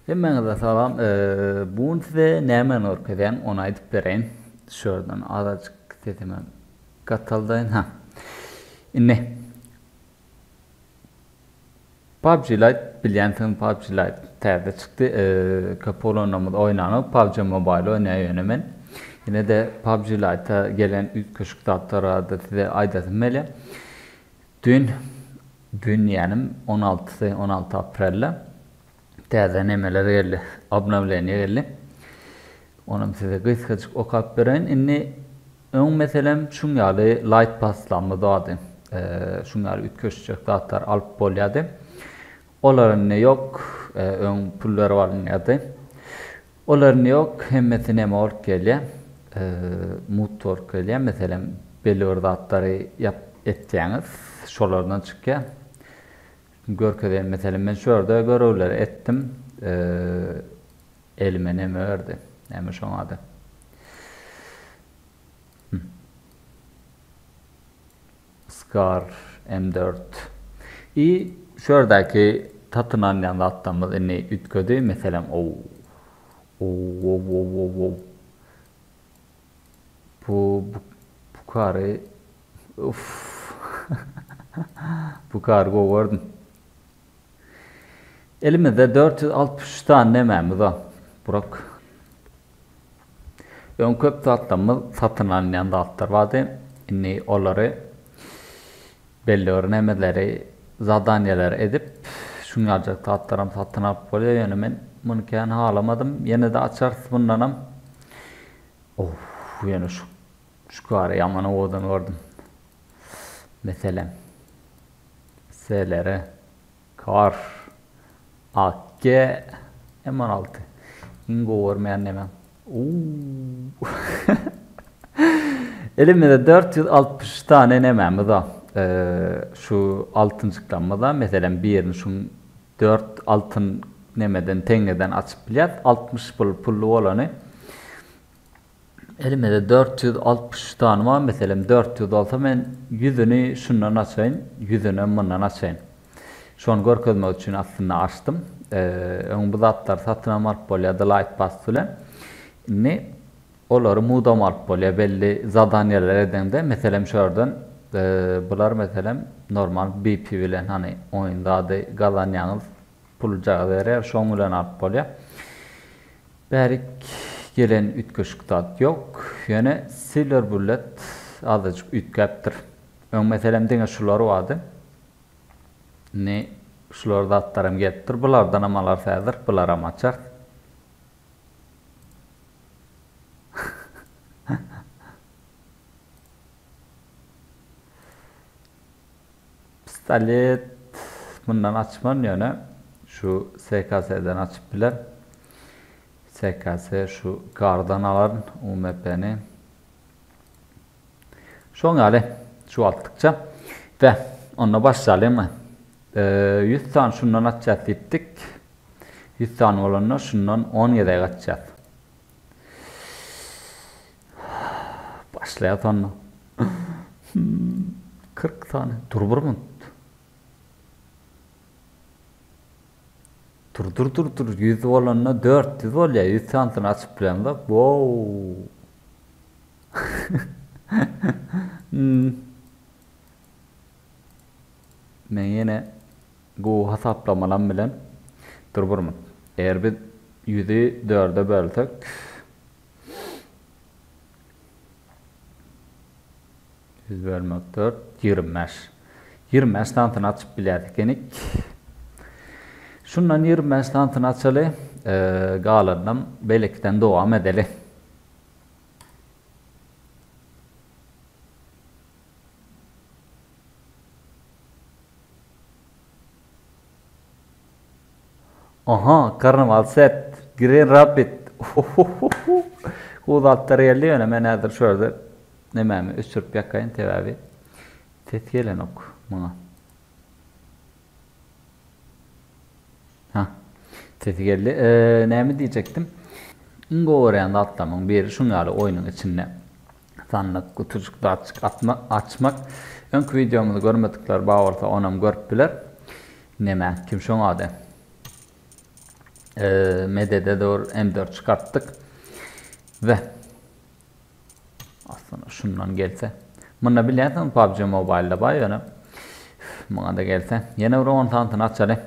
Hemmäňize salam. Bu gün size nämäni görkezýän, ony aýdyp bereýin. Şu ýerden azajyk sesimi gataldaýyn. Ha. Indi PUBG Lite bilýänsiňiz PUBG Lite täze çykdy. Köp oglanlarymyz oýnanok. PUBG Mobile oýnaýar ýöne men. Ýene-de PUBG Lite-a gelen üýtgeşik zatlar barada size aýdasym gelýär. Düýn, düýn diýýänim on altysy, 16 aprelde täze nemeler geldi, obnowleniýe geldi. Onam size gysgajyk okap bereýin. Indi öň meselem şuň ýaly light passlamyz bardy. Şuň ýaly üýtgeşjek zatlar alyp bolýardy. Olar indi ýok, öň pul berip alynýardy. Olar indi ýok, hemmesi neme bolup gelýär, mugt bolup gelýär. Meselem, belli bir zatlary ýap etýäňiz, şolardan çykýar. Görkezeýin, meselem, men şu ýerde görevleri etdim, elime neme berdi, näme şoň ady? Scar M dört. I şu ýerdäki satyn alynýan zatlarymyz indi üýtgedi. Meselem, ow. Ow-ow-ow-ow-ow. Bu bu bu kary uff. Bu kary gowy gördüm. Elimizde 463 sany nemämiz bar. Burak. Öň köp zatlarymyz satyn alynýan zatlar bardy. Indi olary belli bir nemeleri, zadaniýaleri edip, şuň ýaljak zatlaram satyn alyp bolýar. Ýöne men muny kän halamadym. Ýene-de açarys bundanam. Of, ýöne şu şu kary ýaman owadan gördüm. Meselem, SLR. Kar. AK M 16. Iň gowy görmeýän nemäm. Uuu. Elimizde 460 tane nemämiz bar. Şu altynjyklarymyz bar. Meselem birini şuň 4 altyn nemeden teňňeden açyp bilýäs. 60 pul pully bolany. Elimde 463 sany bar, meselem 400 bolsa men ýüzüni şundan açaýyn, ýüzünem mundan açaýyn. Şony görkezmek üçin aslynda açdym. Öň bu zatlary satynam alyp bolýardy Light Pass bilen. Indi olary mudam alyp bolýar belli zadaniýalar edeňde. Meselem şu ýerden bular meselem normal BP bilen hany oýun zady gazanýaňyz puljagaz berýär şoň bilen alyp bolýar. Bärik gelen üýtgeşik zat ýok. Ýöne Silver Bullet azajyk üýtgäpdir. Öň meselem diňe şular bardy. Indi şular zatlaram gelipdir. Bulardanam alarys häzir. Bularam açarys. Pistolet mundan açman ýöne şu SKS-den açyp biler. SKS şu gardan alaryn UMP-ni. Şoň ýaly şu wagtlykça. We onda başlalyňmy? 100 sany şundan açýas diýipdik. 100 sany bolanda şundan 10 gezek açýas. Başlaýas onda. 40 sany. Dur bir minut. Dur dur dur dur. 100 bolanda 400 bolýar. 100 sanysyny açyp bilemzok. Wow. Hmm. Men ýene gowy hasaplamalam bilen dur bir minut. Eger biz 100-i 4-e bölsek 100 bölmek 4, 25. 25 sanysyny açyp bilýäs ekenik. Şundan 25 sanysyny açaly, e, galanynam beýlekiden dowam edeli. Aha, karnaval set, Green Rabbit. Gowy zatlar geldi ýöne men häzir şu ýerde nemämi öçürip ýakaýyn sebäbi ses gelenok muňa. Ha. Sesi geldi. Ee, näme diýjekdim? Iň gowy görýän zatlarymyň biri şuň ýaly oýnuň içinde sandyk, gutujyk, zatjyk atma, açmak. Öňki wideomyzy görmedikler bar bolsa onam görüp biler. Neme, kim şoň ady? Medede dogry M4 çykartdyk. We aslynda şundan gelse. Munda bilýänsiň PUBG Mobile-da bar ýöne muňa da gelse. Ýene bir 10 sanysyny açaly.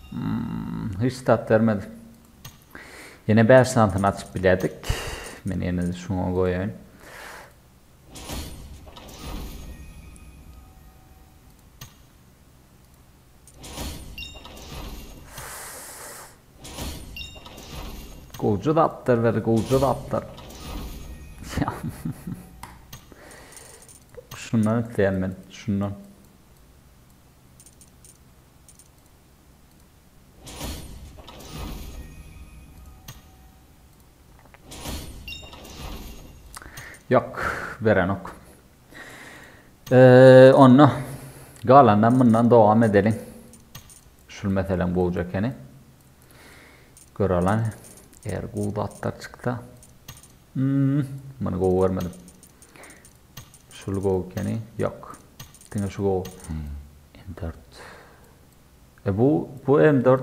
Hmm, hiç zat bermedi. Ýene 5 sanysyny açyp bilerdik. Men ýene şuňa goýaýyn. Gowja zatlar ber, gowja zatlar. Şundan isleýän men, şundan. Ýok, berenok. Eee, onda galandan mundan dowam edeliň. Şul meselem gowja ekeni. Görelan. Eger gowy zatlar çyksa. Hmm, muny gowy görmedim. Şul gowy ekeni. Ýok. Diňe şu gowy. M4. E bu bu M4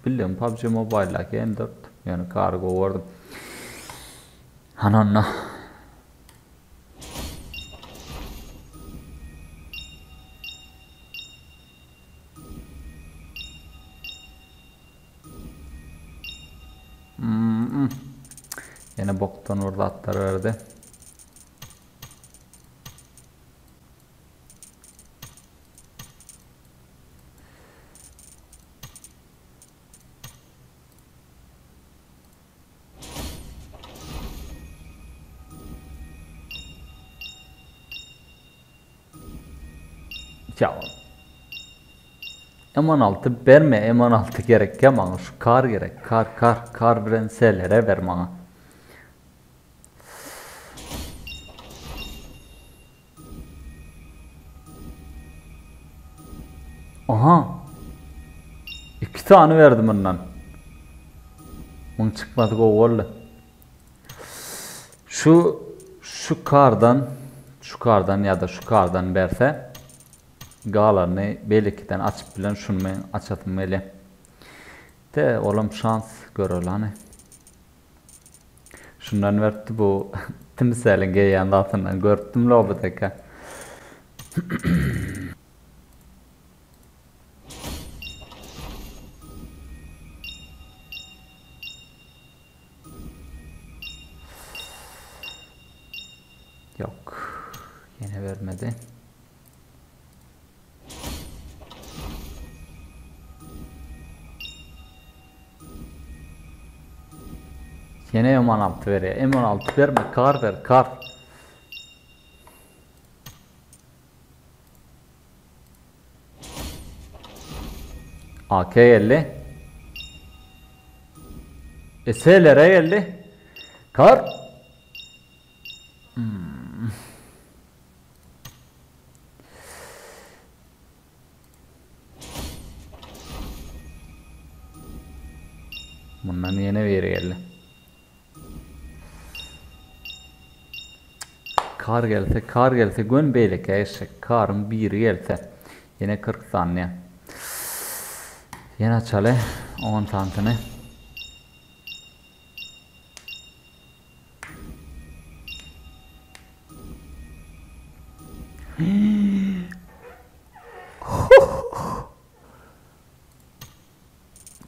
bildim PUBG Mobile'daki M4. Ýöne kary gowy gördüm. Hany onda. Mm Ýene bokdan bir zatlar berdi. Ya M16 berme M16 gerek ya maňa şu kar gerek kar kar kar bilen SLR ber maňa. Aha. İki tane verdi bundan. Muň çykmasy gowy boldy. Şu şu kardan şu kardan ýa-da şu kardan berse galanyny beýlekiden açyp bilen şuny men açasym gelýär. De olam şans göreli hany. Şundan beripdi bu timseliň geýýän zatyndan görüpdim lobideka. Ýok. Ýene bermedi. Ýene M16 berýär. M16 berme, kar ber, kar. AK geldi. E, SLR geldi. Kar. Hmm. Mundan ýene biri geldi. Kar gelse, kar gelse gön beýlekä eşek. Karyň biri gelse. Ýene 40 sanyýa. Ýene açaly 10 sanysyny.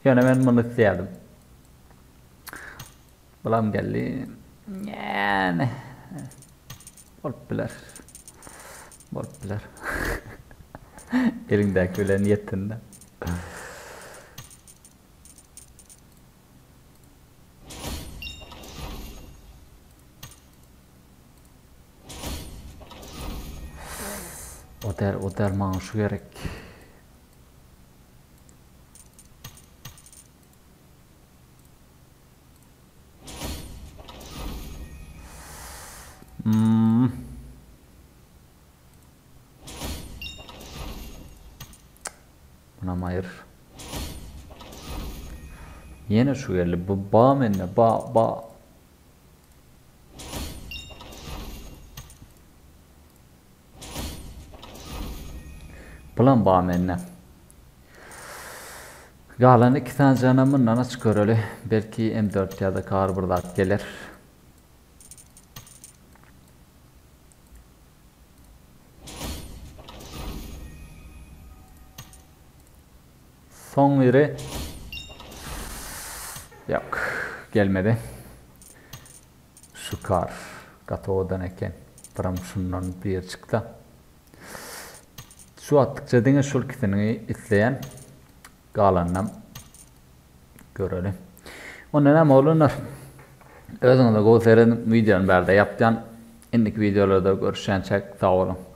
Ýöne men muny isleýärdim. Bulam geldi. Ýäni bolup biler. Bolup biler. Eliňdäki bilen ýetinde. O däl, o däl, maňa şu gerek. Hmm. Munam aýyr. Ýene şu geldi. Bu ba mende, ba, ba. Bulam bar mende. Galan iki sanjana mundan açyp göreli. Belki M4 ýa-da kar bir zat geler. Soň biri Ýok, gelmedi. Şu kar gaty owadan eken. Biram şundan bir çyksa. Şu wagtlykça diňe şul ikisini isleýän. Galanynam göreli. Onda näme oglanlar? Özüňize gowy serediň. Wideony bärde ýapýan. Indiki wideolarda görüşýänçäk sag boluň.